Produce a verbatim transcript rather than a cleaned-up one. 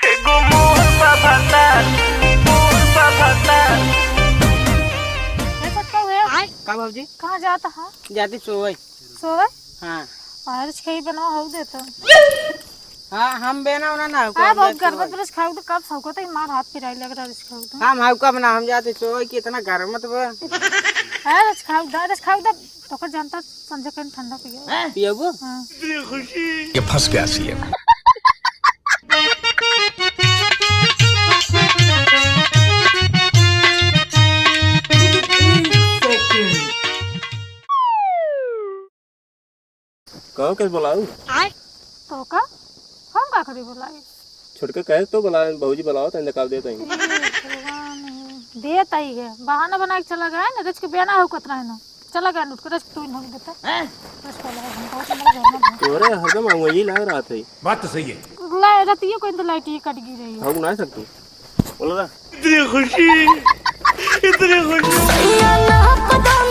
एगो मोर बा भतार, मोर बा भतार। ए छोटका हुए। का भौजी? कहाँ जात हा? जाती सोवई। सोवई? हाँ। अरे, कुछ खाई बनावा, हऊ देता। हाँ, हम बेना ओना ना, हाँ, बहुत गरबत बरस खाऊ तो कब सौको तो मार हाथ पिराई लग रहा है, खाऊ तो। हम हऊ कब ना, हम जाती सोवई कि इतना गरम मत बा। अरे, कुछ खाऊ दा, कुछ खाऊ दा, तो कर जनता संजय कहीं ठंडा पियो। पियबू? हाँ। ये फंस गया सीएम। कहो के बुलाऊ? तो का? हम का करी बुलाई? छोटके कहे तो बुला, भौजी बुलाओ, तनी निकाल देता ही। ए भगवान, देत आई है, बहाना बना के चला गया ना, रच के बेना हो कतरा है ना। चला गया उठ के, रच के तू ही ना देता। हैं? रच के लगा, हम बहुत हमारे घर में। तोरे हरदम अंगुई लग रहा था। बात तो सही है। ला, रतिये को इंद लाइट ये कट गई रही है। हम ना सकते। बोलो ना। इतनी खुशी, इतनी खुशी।